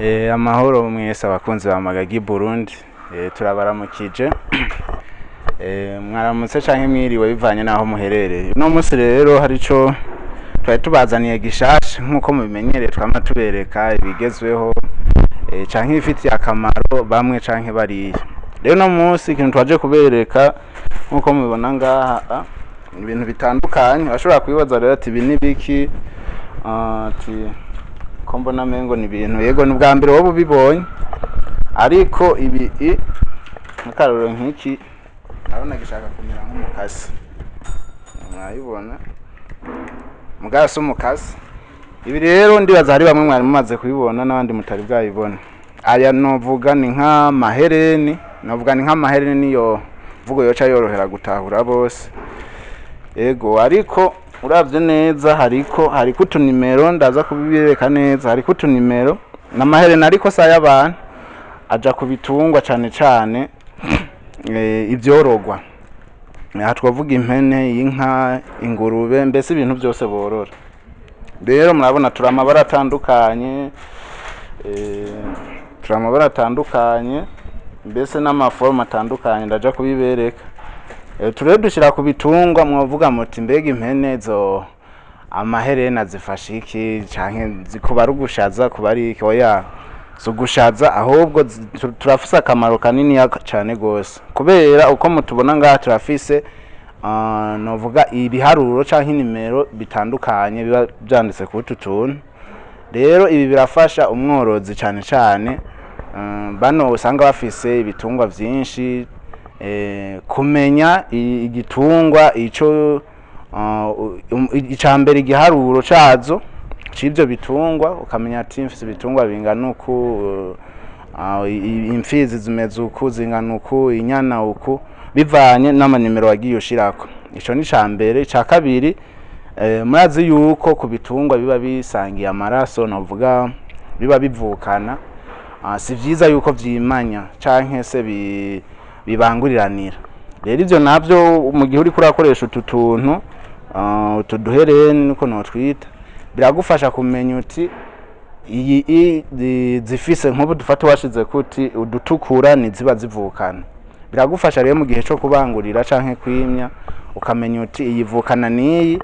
Amahoro mwese abakunzi ba Magagi Burundi, turabaramukije. Mwaramutse canke mwiriwe bivanye naho muherereye. Uno munsi rero hari ico twari tubazaniye gishasha. Nk'uko mubimenyereye, twama tubereka ibigezweho canke ibifitiye akamaro bamwe canke bariya. Rero uno munsi ikintu twaje kubereka, nk'uko mubibona ngaha, ni ibintu bitandukanye. Urashobora kwibaza rero ati: "Ibi ni biki?" Ati: "Ko mbona mengo ni ibintu." Yego, ni ubwa mbere wowe ubibonye, ariko ibi nk'akarorero nk'iki ndabona gishaka kumera nk'umukasi, mwayibona, mugabo si umukasi. Ibi rero ndibaza hari bamwe mwari mumaze kubibona n'abandi mutari bwabibona. Aya novuga ni nk'amahereni, novuga ni nk'amahereni, niyo mvugo yoca yorohera gutahura bose. Ego, ariko uravye neza hariko utunimero, ndaza kubibireka neza. Hariko utunimero n'amahereni, ariko si ay'abantu, aja ku bitungwa cane cane ivyorogwa. Aha twavuga impene, inka, ingurube, mbese ibintu byose borora. Rero murabona turi amabara atandukanye, turi amabara atandukanye, mbese n'amaforme atandukanye, ndaja kubibereka. Turere dushyira ku bitungwa. Mwavuga muti: "Mbega impene zo amaherena zifasha iki? Canke kuba ari ugushaza, kuba ari iki?" Oya, si ugushaza, ahubwo turafise akamaro kaniniya cane gose, kubera uko mutubona ngaha turafise novuga ibiharuro canke inimero bitandukanye biba vyanditse kuri utu tuntu. Rero ibi birafasha umworozi cane cane bano usanga bafise ibitungwa vyinshi, kumenya igitungwa ico ica mbere, igiharuro cazo c'ivyo bitungwa, ukamenya ati: "Mfise ibitungwa bingana uku, imfizi zimeze uku, zingana uku, inyana uku," bivanye n'amanimero wagiye ushirako. Ico ni ica mbere. Ica kabiri, murazi yuko ku bitungwa biba bisangiye amaraso, novuga biba bivukana, si vyiza yuko vyimanya canke se bibanguriranira. Rero ivyo navyo, mu gihe uriko urakoresha utu tuntu, utu duhereni niko notwita, biragufasha kumenya uti iyi zifise nk'ubu dufata washize kuti udutukura ni ziba zivukana. Biragufasha rero mu gihe co kubangurira canke kwimya, ukamenya uti iyi vukana n'iyi,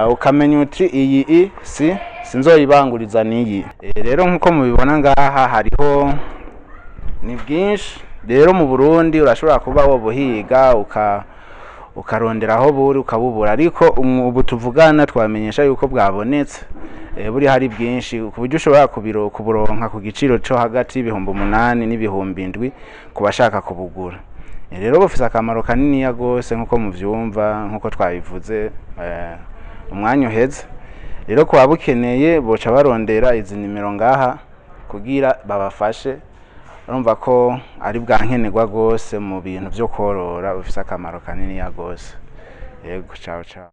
ukamenya uti iyi si sinzoyibanguriza n'iyi. Rero nk'uko mubibona ngaha hariho ni bwinshi. Rero mu Burundi urashobora kuba wobuhiga ukarondera aho buri ukabubura, ariko ubu tuvugana twamenyesha yuko bwabonetse, buri hari bwinshi ku buryo ushobora kuburonka ku giciro co hagati y'8,000 n'7,000 ku bashaka kubugura. Rero bufise akamaro kaniniya gose, nk'uko muvyumva, nk'uko twabivuze umwanya uheze. Rero ku babukeneye boca barondera izi nimero ngaha kugira babafashe. Urumva ko ari bwa nkenerwa rwose mu bintu vyo korora, bufise akamaro kaniniya gose. Yego, ciao ciao.